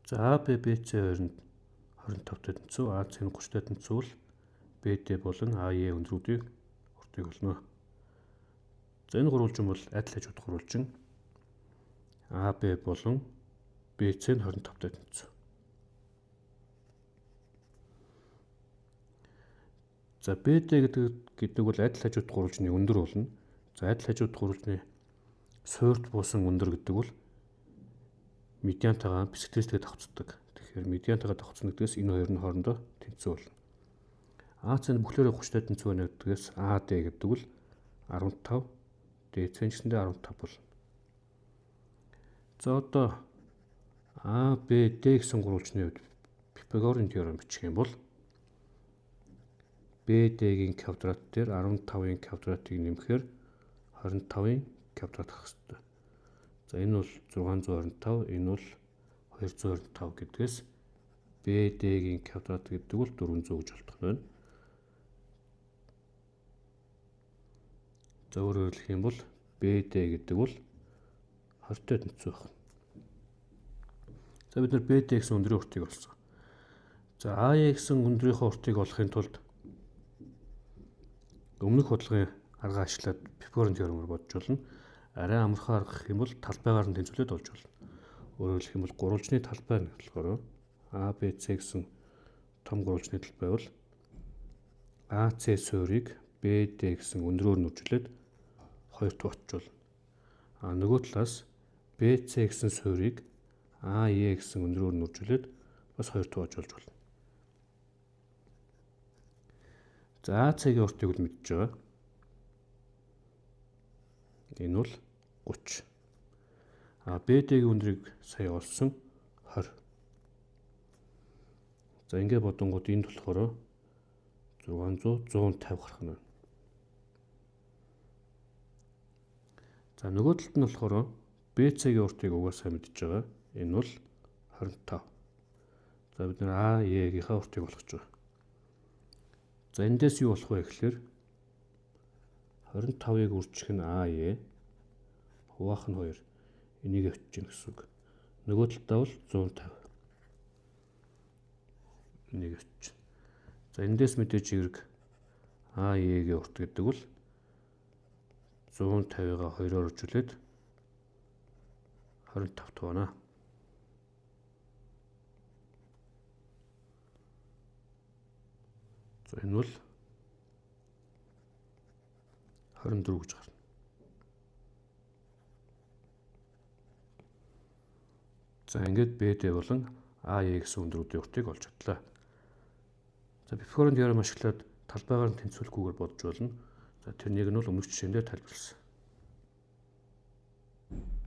За AB BC хоёр нь 25-тай тэнцүү, AC нь 30-тай тэнцүү бол BD болон AE өндрүүдийн уртыг олно. За энэ гурвалжин бол адил хажууд гурвалжин. AB болон BC нь 25-тай тэнцүү. За BD гэдэг бол адил хажууд гурвалжны өндөр болно. За адил хажууд гурвалжны суурьт буусан өндөр гэдэг бол медиантайгаа бисектристгээ давхцдаг. Тэгэхээр медиантайгаа давхцна гэдгээс энэ хоёр нь хоорондоо тэнцүү болно. AC нь бүхлээрээ 30-тай тэнцүү байна гэдгээс AD гэдэг бол 15, DC нь гэсэндээ 15 болно. За одоо ABD гэсэн гурвалжны хувьд Пифагорын теорем бичих юм бол BD-гийн квадрат дээр 15-ын квадратыг нэмэхээр 25-ын квадрат гарах ёстой. За энэ бол 625, энэ бол 225 гэдгээс BD-гийн квадрат гэдэг бол 400 гэж олдох нь байна. За өөрөөр хэлэх юм бол BD гэдэг бол 20-тай тэнцүү байна. За бид нар BD гэсэн өндрийн уртыг олсон. За AE гэсэн өндрийнхөө уртыг олохын тулд өмнөх бодлогын арга ашиглаад Пифагорын теоремоор бодож болно. Арай амархан арга гэх юм бол талбайгаар нь тэнцвүүлээд олж болно. Өөрөөр хэлэх юм бол гурвалжны талбай нь болохоор ABC гэсэн том гурвалжны талбай бол AC суурийг BD гэсэн өндрөөр нь үржүүлээд 2 дугатж болно. А нөгөө талаас BC гэсэн суурийг AE гэсэн өндрөөр нь үржүүлээд бас 2 дугатж болж болно. За AC-гийн уртыг бол мэдж байгаа. Энэ бол 30. А BD-гийн өндрийг сая олсон 20. За ингэ бодонгууд энд болохоор 600 150 гарах нь байна. За нөгөө талд нь болохоор BC-гийн уртыг угаасаа мэдж байгаа. Энэ бол 25. За бид нар AE-гийнхаа уртыг олох гэж байгаа. За эндээс юу болох вэ гэхээр 25-ыг үржих нь AE хуваах нь 2. Энийг авчиж гин гэсэн үг. Нөгөө талдаа бол 150. Энийг авчиж. За эндээс мэдээж хэрэг AE-гийн урт гэдэг бол 150-ыг 2-оор үржүүлээд 25 байна. За энэ бол 24 гэж гарна. За ингээд BD болон AE гэсэн өндрүүдийн уртыг олж чадлаа. За Пифагорын теорем ашиглаад талбайгаар нь тэнцвүүлэхгүйгээр бодож болно. За тэрнийг нь бол өмнөх жишээн дээр тайлбарласан.